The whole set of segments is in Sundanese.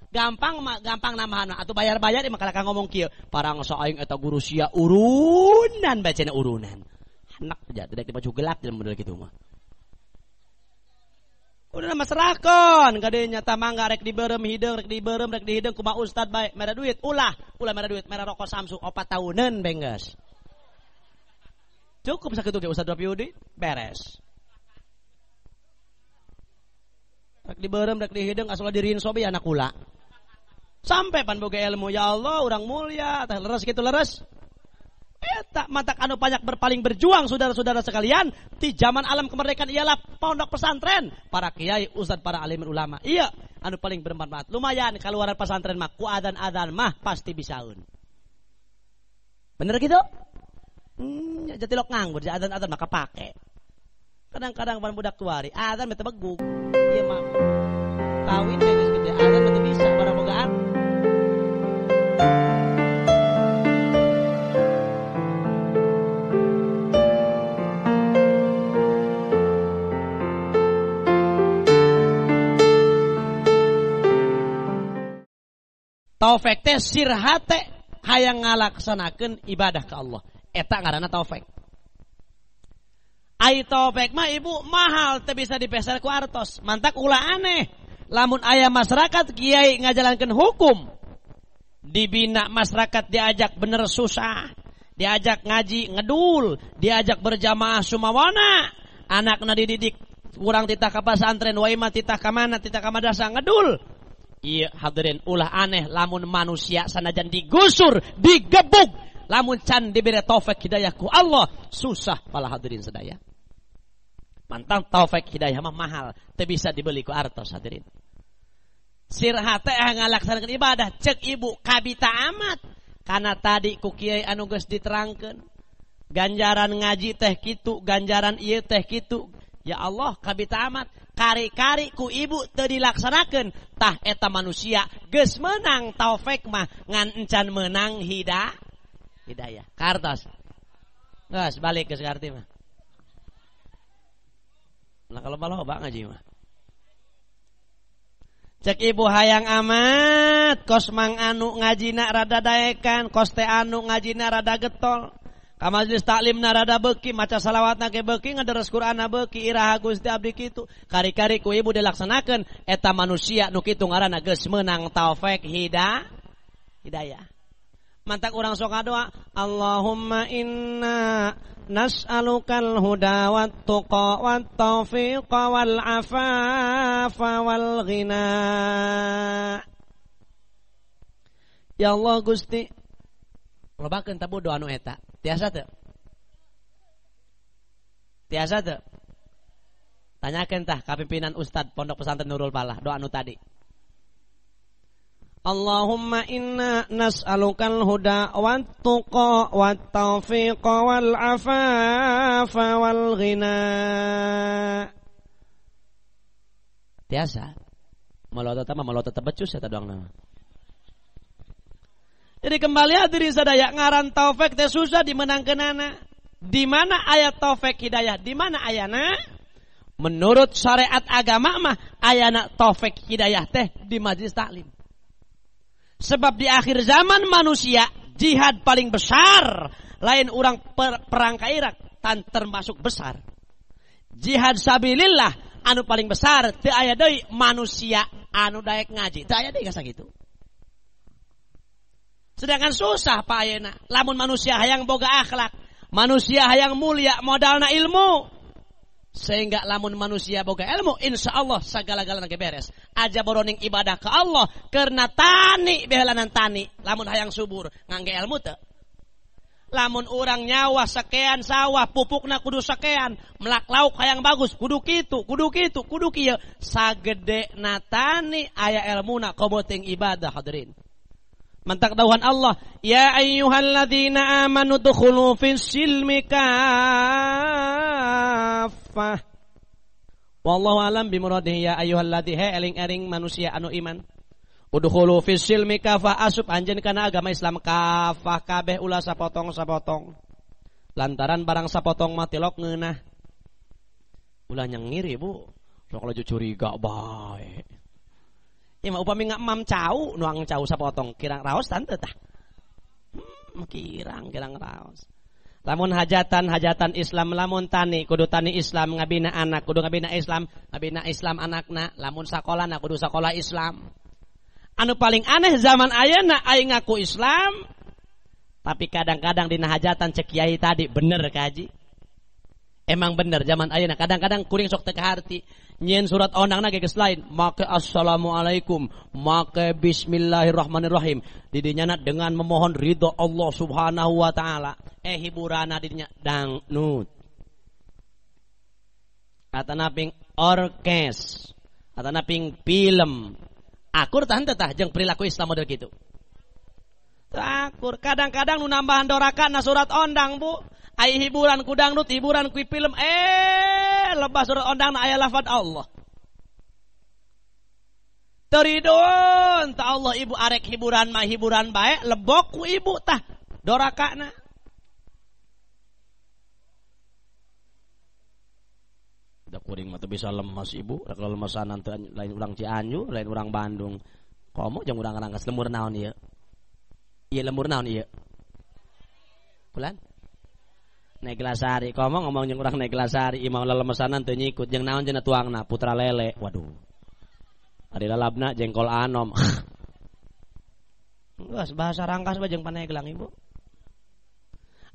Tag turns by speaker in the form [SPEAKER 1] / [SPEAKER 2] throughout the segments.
[SPEAKER 1] Gampang mah gampang nambahan atuh bayar-bayar mah kalaka ngomong kieu. Parang aing eta guru sia urunan bacana urunan. Hanak aja tidak dibaju gelap dalam model kitu mah. Udah mah serahkeun kadenya tah mangga rek diberem hideung rek diberem rek dihideung kumaha ustad bae mere duit ulah ulah mere duit mere rokok Samsu 4 tahunan bengges. Cukup sakitu ge Ustad Rapiudi beres. Rek diberem rek dihideung asal dirinso be anak kula. Sampai pan boga ilmu ya Allah urang mulia teh leres kitu leres. Eta matak anu banyak berpaling berjuang saudara-saudara sekalian di zaman alam kemerdekaan ialah pondok pesantren, para kiai, ustad, para alim ulama. Iya, anu paling bermanfaat. Lumayan keluaran pesantren mah ku adzan-adzan mah pasti bisaeun. Bener gitu? Jatilok nganggur, adzan-adzan mah kapake. Kadang-kadang pan budak tuari, adzan mah teu begug. Ieu mah kawin geus gede, adzan mah teu bisa barang bogaan. Taufik teh sirhate hayang ngalaksanakeun ibadah ka Allah. Eta ngaranna taufik. Ai taufik mah ibu mahal teu bisa dipeser ku artos. Mantak ulah aneh. Lamun aya masyarakat kiai ngajalankeun hukum, dibina masyarakat diajak bener susah, diajak ngaji ngedul, diajak berjamaah sumawana, anakna dididik kurang titah ka pasantren, wae mah titah ka mana, titah ka madrasah ngedul. Iya hadirin ulah aneh lamun manusia sanajan digusur, digebuk, lamun can diberi taufik hidayah ku Allah, susah pala hadirin sadaya. Mantang taufik hidayah mah mahal, teu bisa dibeli ku artos hadirin. Sirhate ngalaksanakeun ibadah cek ibu kabita amat karena tadi ku kiai anu geus diterangkeun. Ganjaran ngaji teh kitu, ganjaran ieu teh kitu. Ya Allah kabita amat kari-kari ku ibu teu dilaksanakeun tah eta manusia geus meunang taufik mah ngan encan meunang hidayah. Kartos. Geus balik geus ngarti mah. Lah kalau loba ngaji mah. Cek ibu hayang amat kos mang anu ngajina rada daekan, kos teh anu ngajina rada getol. Ka majelis taklimna rada beuki, maca salawatna ge beuki, ngederes Qur'anna beuki, iraha Gusti abdi kitu. Kari-kari ku ibu dilaksanakeun eta manusia nu kitu ngaranna geus meunang taufik hidayah. Mantak urang sok ngadoa, Allahumma inna nas'alukal huda wat tuqa wat taufiqa wal afafa wal ghina. Ya Allah Gusti, lobakeun tabu doa nu eta. Tiasa teu? Tiasa teu? Tanyakeun tah ka pimpinan ustad Pondok Pesantren Nurul Falah doa nu tadi. Allahumma inna nas'alukal huda wat tuqa wat taufiqa wal afafa wal ghina. Tiasa. Malotot mah malotot becus eta doangna. Jadi kembali hadirin sadaya ngaran taufik teh susah dimenangkeunana. Di mana ayat taufik hidayah? Di mana ayana? Menurut syariat agama mah ayana taufik hidayah teh di majelis taklim. Sebab di akhir zaman manusia jihad paling besar lain orang perang ka Irak tan termasuk besar. Jihad sabilillah anu paling besar teu aya deui manusia anu daek ngaji. Teu aya deui kasakitu. Sedangkan susah Pak ayeuna lamun manusia hayang boga akhlak, manusia hayang mulia modalna ilmu. Sehingga lamun manusia boga ilmu insyaallah sagala-galana ge beres. Aja boroning ibadah ke Allah karena tani behelanan tani lamun hayang subur ngangge ilmu teu. Lamun urang nyawa sakean sawah pupukna kudu sakean, melak lauk hayang bagus kudu kitu, kudu kitu, kudu kieu. Sagede na tani aya ilmuna komo ting ibadah hadirin. Mantak dawuhan Allah, ya ayyuhalladzina amanu dukhulu fis silmi kaffah. Wallahu alam bimuradihi ya ayyuhalladzina eling-eling manusia anu iman. Udkhulu fis silmi kaffah asup anjeun kana agama Islam kafah kabeh ulah sapotong-sapotong. Lantaran barang sapotong mah tilok ngeunah. Ulah nyengir ibu, sok laju curiga bae. Ieu mah upami ngamam cau, nuang cau sapotong kirang raos tante tah. Kirang kirang raos. Lamun hajatan-hajatan Islam, lamun tani kudu tani Islam, ngabina anak kudu ngabina Islam, ngabina Islam anakna, lamun sakolana kudu sakola Islam. Anu paling aneh zaman ayeuna aing ngaku Islam tapi kadang-kadang dina hajatan cek kiai tadi bener kaji. Emang bener zaman ayeuna kadang-kadang kuring sok teu kaharti. Nyieun surat ondangna ge geus lain, make assalamualaikum, make bismillahirrahmanirrahim. Di dinya dengan memohon ridho Allah Subhanahu wa taala. Hiburana di dinya dangdut. Atana ping orkes, atana ping film. Akur tah henteu tah jeung perilaku Islam model kitu. Akur kadang-kadang nu nambahan doraka na surat ondang, Bu. Ai hiburan ku dangdut, hiburan ku film, lebah surat ondang na aya lafaz Allah. Teridon ta Allah ibu arek hiburan mah hiburan bae, lebok ku ibu tah dorakana. Da kuring mah teu bisa lemas ibu, rek lelemesanan teu lain urang Cianjur, lain urang Bandung. Komo jeung urang Rangkas lemur naon ieu? Ieu lemur naon ieu? Kulan? Neglasari, komo ngomong jeung urang Neglasari, imah lelemesanan teu nyikut jeung naon cenah tuangna putra lele. Waduh. Ari lalabna jengkol anom. Geus bahasa Rangkas bae jeung Paneglang ibu.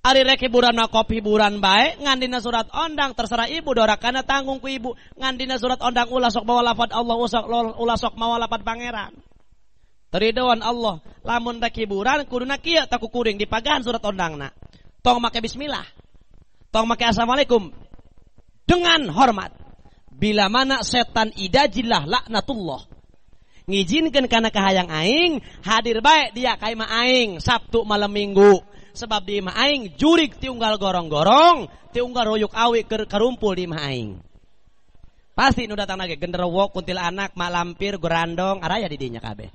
[SPEAKER 1] Ari rek hiburan mah kop hiburan bae, ngandina surat ondang terserah ibu dorakana tanggung ku ibu. Ngandina surat ondang ulah sok mawa lafaz Allah, ulah sok mawa lafaz pangeran. Teridoan Allah, lamun rek hiburan kuduna kieu ta ku kuring dipagahan surat ondangna. Tong make bismillah. Tong make assalamualaikum dengan hormat. Bila mana setan idajillah laknatullah ngizinkan kana kahayang aing hadir bae dia ka imah aing Sabtu malam Minggu. Sebab di imah aing jurig tiunggal gorong-gorong, tiunggal royuk awi keur karumpul di imah aing. Pasti nu datang lagi genderuwo, kuntilanak, mak lampir, gerandong, araya di dinya kabeh.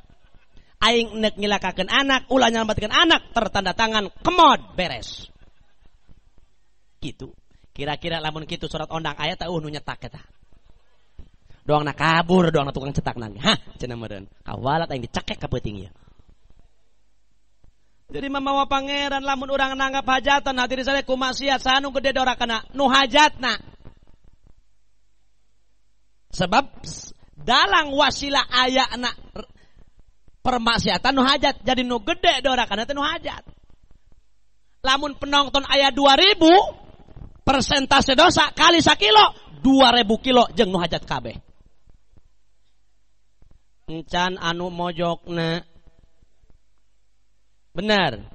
[SPEAKER 1] Aing nek ngilakakeun anak, ulah nyalametkeun anak, tertanda tangan kemod beres. Gitu. Kira-kira lamun kitu surat ondang aya teh nu nyetak eta. Doangna kabur, doangna tukang cetak nang. Hah, cenah meureun. Kawalat aing dicekek ka peuting ieu. Jadi mamawa pangeran lamun urang nanggap hajatan hadirin sadaya ku maksiat saha nu gede dorakana nu hajatna. Sebab dalang wasilah ayana permaksiatan nu hajat, jadi nu gede dorakana teh nu hajat. Lamun penonton aya 2000 persentase dosa kali sakilo 2000 kilo jeung nu hajat kabeh. Encan anu mojokna benar,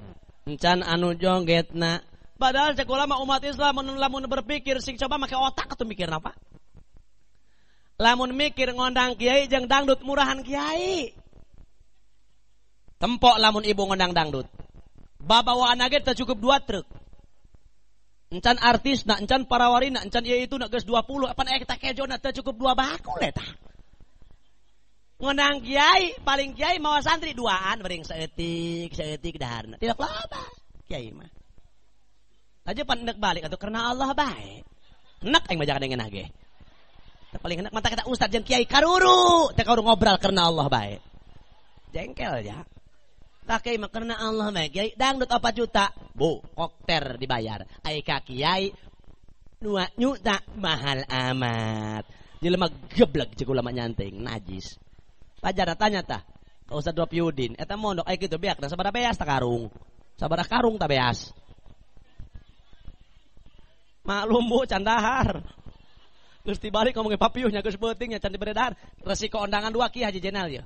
[SPEAKER 1] encan anu jogetna. Padahal cek ulama umat Islam lamun berpikir sing coba make otak atuh mikir napa? Lamun mikir ngondang kiai jeung dangdut murahan kiai. Tempok lamun ibu ngondang dangdut. Babawaan ge teu cukup 2 truk. Encan artisna, encan parawarina, encan ieu itu na geus 20, apan eta kejona teu cukup 2 bakul eta. Ngondang kiai, paling kiai mawa santri duaan bering saeutik, saeutik daharna. Tidak loba kiai mah. Aja pan endek balik atuh karena Allah bae. Enak aing majakan dengan ge. Paling enak mata kita ustad jeung kiai karuru, teh karu ngobrol karena Allah bae. Jengkel ya. Tah kiai mah karena Allah bae. Kiai dangdut 4 juta, bu, kokter dibayar. Ai ka kiai 2 juta mahal amat. Jelema geblek jeung ulama nyanting, najis. Pajar tanya tah ka Ustaz Ropiudin, eta mondok aya kitu beak da sabaraha beas ta karung. Sabaraha karung ta beas. Maklum bu can dahar. Geus tibalik ngomongin papiuhnya geus beuting nya can dibere dahar. Resiko ondangan 2 Ki Haji Jenal ye.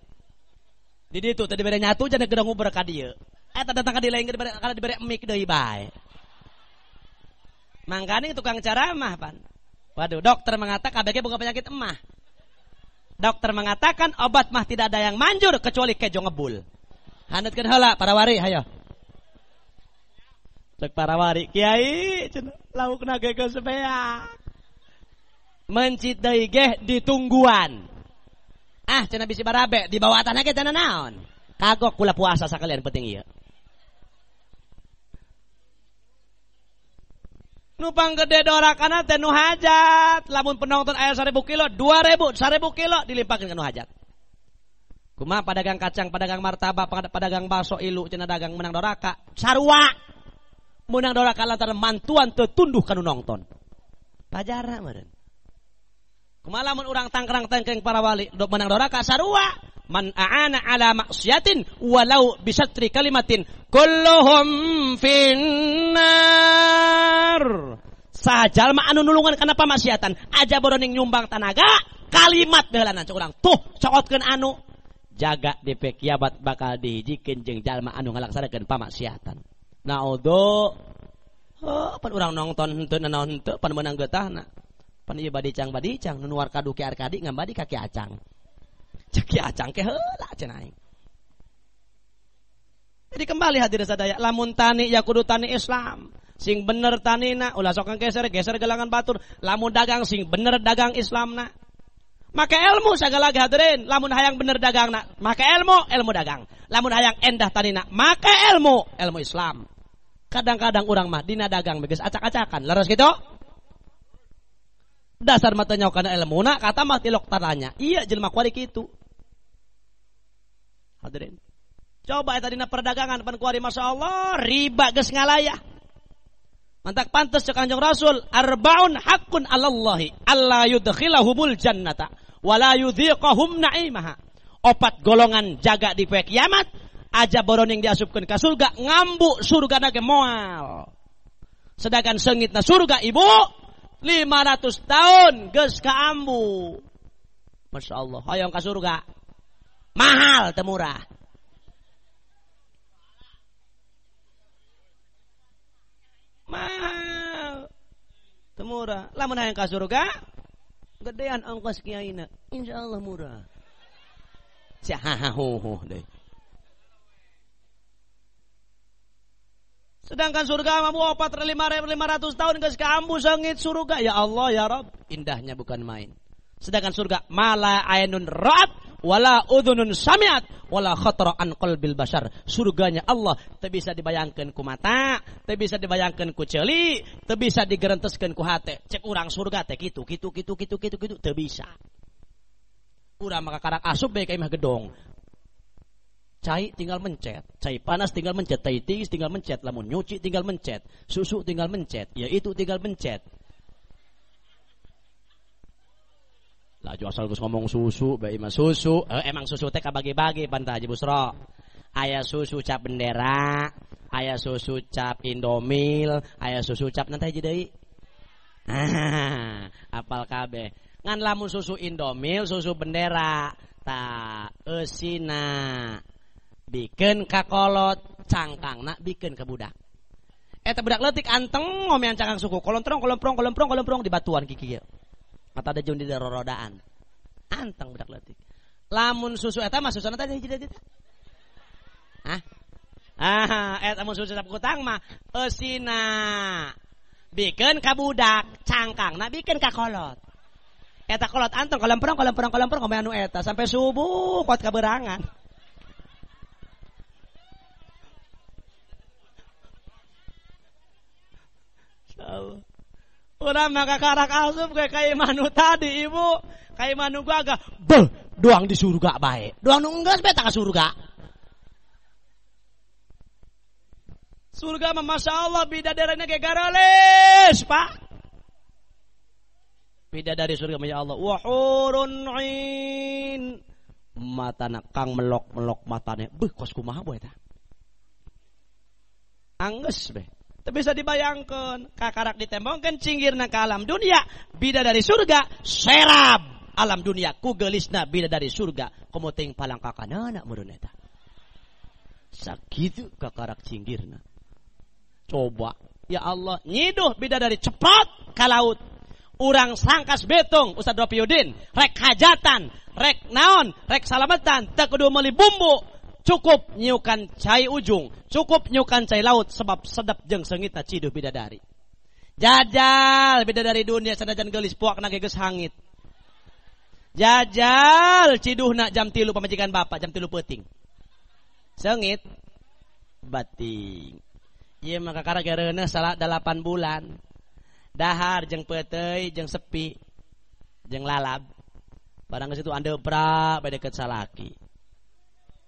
[SPEAKER 1] Di ditu teh dibere nyatu cenah gedang nguber ka dieu. Eta datang ka dieu lain dibere kana dibere mik deui bae. Mangkane tukang ceramah pan. Waduh, dokter mengatakan KBG boga penyakit emah. Dokter mengatakan obat mah tidak ada yang manjur kecuali kejo ngebul. Haneutkeun heula para wari hayo. Cek para wari, kiai cenah laukna ge geus beak. Mencit deui geh ditungguan. Ah cenah bisi barabe di bawah tanah ge cenah naon. Kagok kula puasa sakalian penting ieu. Nu panggede dorakana teh nu hajat. Lamun penonton aya 1000 kilo, 2000, 1000 kilo dilimpahkeun ka nu hajat. Kumaha padagang kacang, padagang martabak, padagang bakso ilu cenah dagang menang doraka. Sarua. Menang doraka lantaran mantuan teu tunduh kanu nongton. Pajara meureun. Kumaha lamun urang tangkrang tengkeng para wali menang doraka sarua. Man a'ana ala maksiatin walau bisatri kalimatin kulluhum finnar. Sajalma anu nulungan kana pamaksiatan aja boroning nyumbang tanaga kalimat beulanan cek urang tuh cokotkeun anu jaga di kiamat bakal dihijikeun jeung jalma anu ngalaksanakeun pamaksiatan. Naudzu. Oh, pan urang nongton henteu nanaon henteu pan meunang getahna. Pan ieu badicang-badicang nu nuar kadu ki arkadi ngambadi ka Ki Acang. Cek Ki Acang ke heula cenah aing. Jadi kembali hadirin sadaya, lamun tani ya kudu tani Islam. Sing bener tanina ulah sok geser-geser gelangan batur. Lamun dagang sing bener dagang Islamna. Maka ilmu segala lagi hadirin, lamun hayang bener dagangna, maka ilmu, ilmu dagang. Lamun hayang endah tanina, maka ilmu, ilmu Islam. Kadang-kadang urang mah dina dagang geus acak-acakan. Leres kitu? Dasar mata nyawa kana ilmuna, kata mah tilok taranya. Iya jelema kuari kitu. Hadirin. Coba eta dina perdagangan pan kuari masyaallah riba geus ngalayah. Mantak pantes cek Kanjeng Rasul, arbaun haqqun 'alallahi alla yudkhilahumul jannata wala yudhiqahum na'imaha. Opat golongan jaga di poe kiamat aja boroning diasupkeun ka surga ngambu surgana ge moal. Sedangkan seungitna surga ibu 500 tahun geus kaambu. Masyaallah, hoyong ka surga. Mahal teu murah. Mahal teu murah. Lamun hayang ka surga gedean ongkos kiaina, insyaallah murah. Cahahuhuh deui. Sedangkan surga mah 4.500 tahun geus kaambu seungit surga. Ya Allah ya Rabb, indahnya bukan main. Sedangkan surga mala ainun ra'at wala udhunun sami'at wala khatara an qalbil bashar. Surganya Allah teu bisa dibayangkeun ku mata, teu bisa dibayangkeun ku ceuli, teu bisa digerenteskeun ku hate. Cek urang surga teh kitu kitu kitu kitu kitu kitu teu bisa. Urang maka karak asup bae ka imah gedong. Cai tinggal mencet, cai panas tinggal mencet, tai tingis tinggal mencet, lamun nyuci tinggal mencet, susu tinggal mencet, ya itu tinggal mencet. Laju asal geus ngomong susu, bae mah susu, emang susu teh kabagi-bagi pan tah Haji Busro. Aya susu cap bendera, aya susu cap Indomil, aya susu cap nanti hiji deui. Ah, apal kabeh. Ngan lamun susu Indomil, susu bendera, ta eusina bikeun ka kolot, cangkangna bikeun ka budak. Eta budak leutik anteng ngomean cangkang suku, kolontrong kolomprong kolomprong kolomprong di batuan kiki ieu. Mata ada jeung di rorodaan. Anteng budak leutik. Lamun susu eta mah susuna teh hiji deui teh. Hah? Ah, eta mun susu cap kutang mah eusina bikeun ka budak, cangkangna bikeun ka kolot. Eta kolot anteng kolomprong kolomprong kolomprong ngomean nu eta sampai subuh kuat kaberangan. Urang maka karak asup kayak kai manu tadi ibu, kai manu gua agak beuh doang di surga bae. Doang nu enggeus bae ka surga. Surga mah masyaallah bidadarina ge garoles, Pak. Bidadari surga mah ya Allah, wa hurun ain. Matana kang melok-melok matane. Beuh kos kumaha boe eta. Anggeus bae. Bisa dibayangkan kakarak ditembongkeun cinggirna ka alam dunia bidadari surga serab alam dunia ku geulisna bidadari surga komo teuing palangkakanana meureun eta sakitu kakarak cinggirna. Coba ya Allah nyiduh bidadari cepat ka laut urang sangkas betung Ustaz Ropiudin rek hajatan rek naon rek salametan teu kudu meuli bumbu. Cukup nyiukan cai ujung, cukup nyiukan cai laut sebab sedap jeung seungitna ciduh bidadari. Jajal bidadari dunia sanajan geulis puakna ge geus hangit. Jajal ciduhna jam 3 pamajikan bapak jam 3 peuting. Seungit bating. Ieu mah kakara ge reuneuh salah 8 bulan. Dahar jeung peuteuy jeung sepi jeung lalab. Barang geus itu andeup pra bae deket salaki.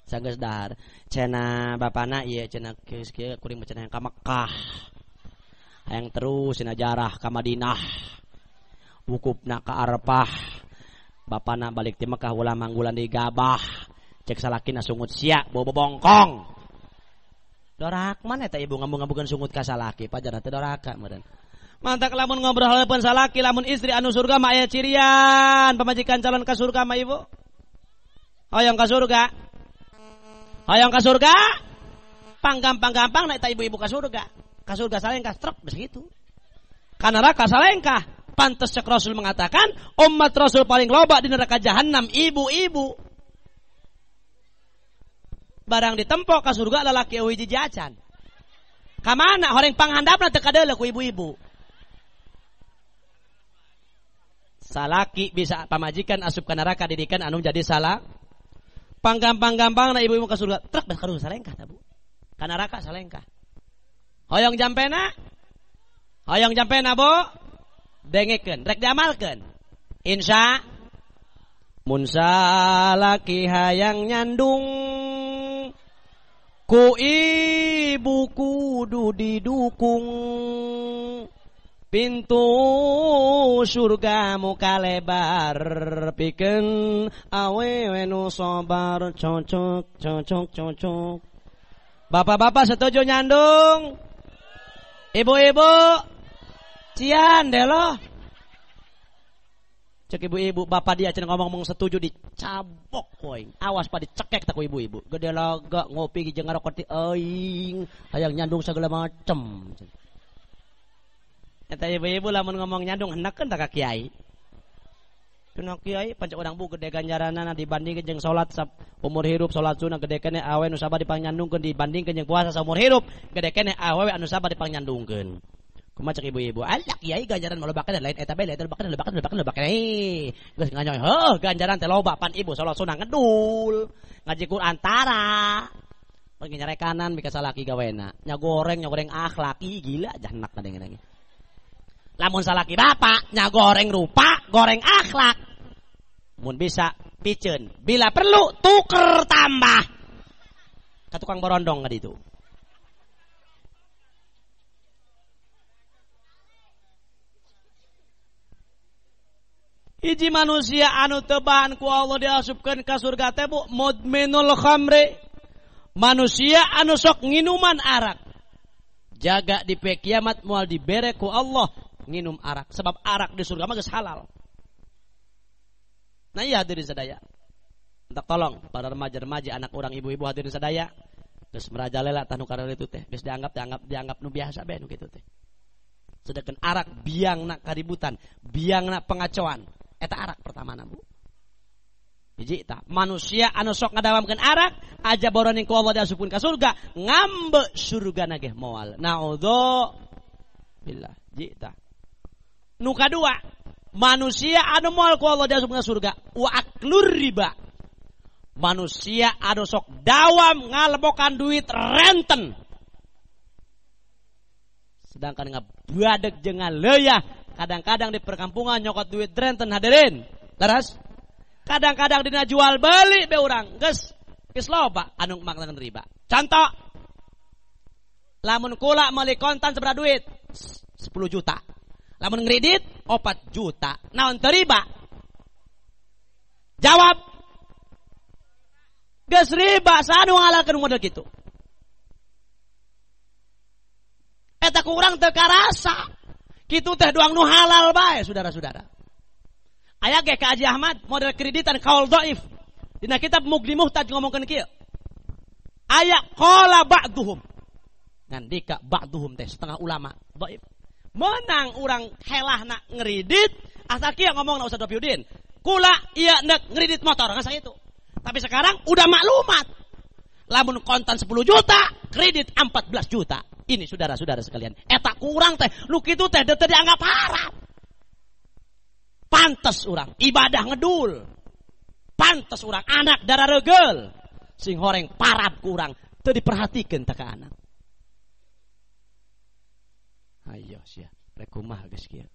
[SPEAKER 1] Sanggeus dahar. Cenah bapana ieu cenah geus kieu kuring mah cenah ka Mekah. Hayang terus cenah jarah ka Madinah. Wukufna ka Arafah. Bapana balik ti Mekah ulah manggulan di gabah. Cek salakina sungut sia bawa bobongkong. Dorak mana eta ibu ngambung-ngambungkeun sungut ka salaki pajarna teh doraka meureun. Mantak lamun ngobrol haleupun salaki lamun istri anu surga mah aya cirian pamajikan calon ka surga mah ibu. Hoyong ka surga. Hoyong ka surga? Panggampang-gampang na eta ibu-ibu ka surga. Ka surga salengkah truk geus kitu. Ka neraka salengkah. Pantes cek Rasul mengatakan umat Rasul paling loba di neraka jahanam ibu-ibu. Barang ditempok ka surga lalaki euy hiji acan. Ka mana horeng panghandapna teu kadeuleu ku ibu-ibu. Salaki bisa pamajikan asup ka neraka didikan anu jadi salah. Panggampang-gampang na ibu-ibu ka surga truk bes karuh salengkah ta Bu. Ka neraka salengkah. Hoyong jampena? Hoyong jampena Bu? Dengekeun, rek diamalkeun. Insya mun salaki hayang nyandung ku ibu kudu didukung. Pintu surga muka lebar pikeun awewe nu sabar cocok cocok cocok. Bapak-bapak setuju nyandung? Ibu-ibu cian deh loh. Cek ibu-ibu bapak dia cenah ngomong-ngomong setuju dicabok koing. Awas pak dicekek tak ku ibu-ibu. Gede laga ngopi jeung ngarokok ti aing hayang nyandung segala macem. Eta ibu-ibu lamun ngomong nyandung hendekeun tak ka kiai. Cenah kiai pancak urang bu gede ganjaranana dibandingkeun jeung salat umur hirup salat sunah gede keneh awe nu sabar dipangnyandungkeun dibandingkeun jeung puasa saumur hirup gede keneh awewe anu sabar dipangnyandungkeun. Kumaha cek ibu-ibu? Alah kiai ganjaran mah loba keneh lain eta bae lain loba keneh loba keneh loba keneh loba keneh. Geus nganyoy heuh ganjaran teh loba pan ibu salat sunah ngedul ngaji Quran tara. Pergi nyarekanan mika salaki gawena nya goreng akhlak ih gila jahannak kadang-kadang. Lamun salaki bapak nya goreng rupa, goreng akhlak. Mun bisa piceun, bila perlu tuker tambah. Ka tukang borondong ka ditu. Hiji manusia anu teu bahan ku Allah diasupkeun ka surga teh bu mudminul khamri. Manusia anu sok nginuman arak. Jaga di pe kiamat moal dibere ku Allah nginum arak, sebab arak di surga mah geus halal. Nah iya hadirin sadaya. Minta tolong para remaja-remaja anak orang ibu-ibu hadirin sadaya. Geus merajalela tah nu kararitu teh, geus dianggap nu biasa bae nu kitu teh. Sedangkan arak biangna kaributan, biangna pengacauan. Eta arak pertamana Bu. Hiji tah, manusia anu sok ngadawamkeun arak aja boroning ku Allah diasupkeun ka surga, ngambe surgana ge moal. Naudzubillah. Hiji tah. Nu kadua, manusia anu moal ku Allah diasupkeun ka surga, wa aklur riba. Manusia anu sok dawam ngalebokan duit renten. Sedangkan ngabadeg jeung ngaleuya, kadang-kadang di perkampungan nyokot duit renten hadirin. Leres? Kadang-kadang dina jual beli be urang, geus geus loba anu maknakeun riba. Contoh, lamun kula meuli kontan sabaraha duit? 10 juta. Lamun ngredit 4 juta. Naon teu riba? Jawab. Geus riba saha nu ngalalkeun model kitu? Eta ku urang teu karasa. Kitu teh doang nu halal bae saudara-saudara. Aya ge ka Haji Ahmad model kreditan kaul dhaif. Dina kitab Mughni Muhtaj ngomongkeun kieu. Aya qala ba'duhum. Ngandika ba'duhum teh setengah ulama dhaif. Menang urang helahna ngredit asal kieu ngomongna Ustaz Dopiudin. Kula ieu nek ngredit motor ngasa itu. Tapi sekarang udah maklumat. Lamun kontan 10 juta, kredit 14 juta. Ini saudara-saudara sekalian, eta kurang teh nu kitu teh teu dianggap haram. Pantes urang ibadah ngedul. Pantes urang anak darah regel. Sing horeng parab kurang teu diperhatikeun teh ka anak. Ayo sia, rek kumaha geus kieu.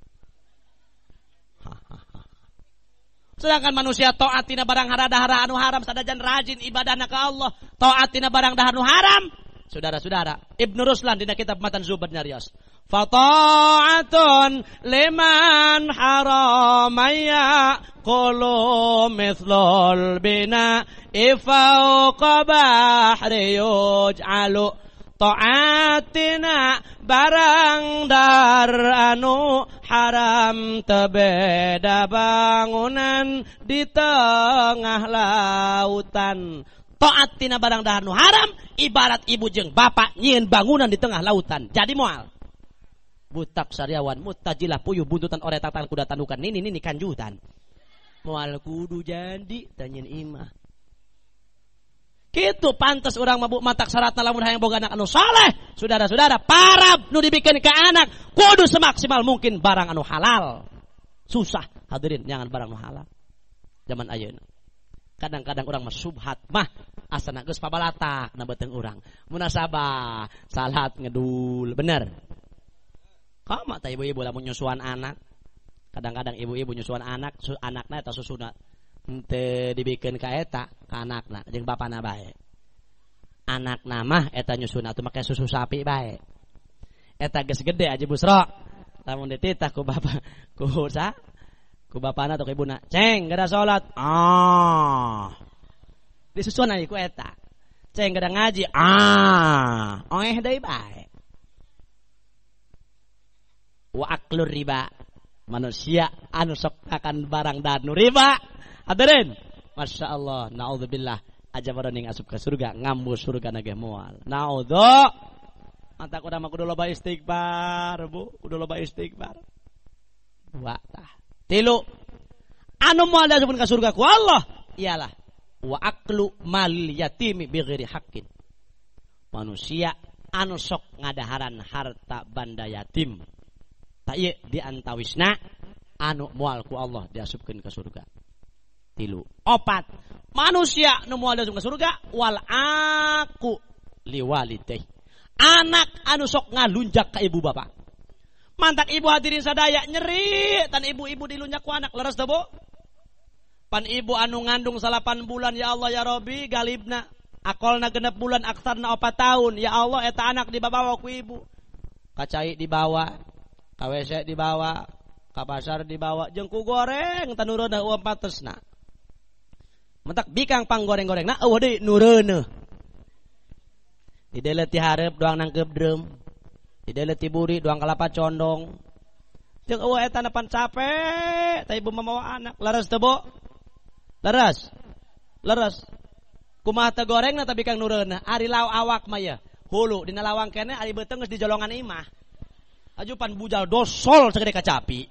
[SPEAKER 1] Sedangkan manusia taat tina barang haradahara anu haram sadajan rajin ibadahna ka Allah, taat tina barang dahar anu haram. Saudara-saudara, Ibnu Ruslan dina kitab Matan Zubad nyarios. Fata'atun liman haramaya qulu mithlul bina ifauqa bahri yuj'alu taatina barang dar anu haram tebeda bangunan di tengah lautan. Taat tina barang dahar nu haram ibarat ibu jeung bapak nyieun bangunan di tengah lautan. Jadi moal butak sariawan mutajilah puyuh buntutan ore tatan kuda tandukan nini nini kanjutan. Moal kudu jadi tanyin imah. Kitu pantas orang mabuk matak syaratna lamun hayang boga anak anu saleh. Saudara-saudara, parab nu dibikeun ka anak kudu semaksimal mungkin barang anu halal. Susah hadirin jangan barang nu halal. Zaman ayeuna. Kadang-kadang orang mah subhat mah asana geus pabalatak na beuteung urang. Munasabah salat ngedul, bener. Kama tah ibu-ibu lamun nyusuan anak. Kadang-kadang ibu-ibu nyusuan anak, anakna eta susuna henteu dibikeun ka eta ka anakna jeung bapana bae. Anakna mah eta nyusuna atuh make susu sapi bae. Eta geus gede aja Busro. Lamun dititah ku bapa ku sa ku bapana atau ku ibuna, "Ceng, geura salat." Ah. Disusuan aja ku eta. Ceng geura ngaji. Ah. Oeh deui bae. Wa aklur riba. Manusia anu sok akan barang danu riba. Hadirin, Masya Allah, na'udzubillah. Aja baroning asup ke surga, ngambu surga nage moal. Na'udzu. Mantak udah mah kudu loba istighfar, Bu, kudu loba istighfar. Dua tah. Tilu. Anu moal diasupkeun ka surga ku Allah ialah wa aklu mal yatimi bighairi haqqin. Manusia anu sok ngadaharan harta banda yatim. Tak ieu diantawisna anu moal ku Allah diasupkeun ka surga. Tilu. Opat. Manusia nu moal diasupkeun ka surga wal aku liwalidayh. Anak anu sok ngalunjak ka ibu bapak. Mantak ibu hadirin sadaya nyeri tan ibu-ibu dilunjak ku anak leres teu Bu? Pan ibu anu ngandung 8 bulan ya Allah ya Rabbi galibna akolna 6 bulan aksarna 4 tahun ya Allah eta anak dibawa ku ibu. Kacai dibawa, ka WC dibawa, ka pasar dibawa jeung ku goreng tanureuneuh eueuh patesna. Mentak bikang panggoreng-gorengna eueuh deui nureuneuh. Dideuleut ti hareup doang nangkeup drum. Dideuleut ti buri doang kalapa condong. Jeung eueuh eta pan capek tah ibu mamawa anak. Leres teu Bu? Leres. Leres. Kumaha teu gorengna tapi bikang nureuneuh. Ari law awak mah ye. Hulu dina lawang keneh ari beuteung geus dijolongan imah. Ajupan bujal dosol sagede kacapi.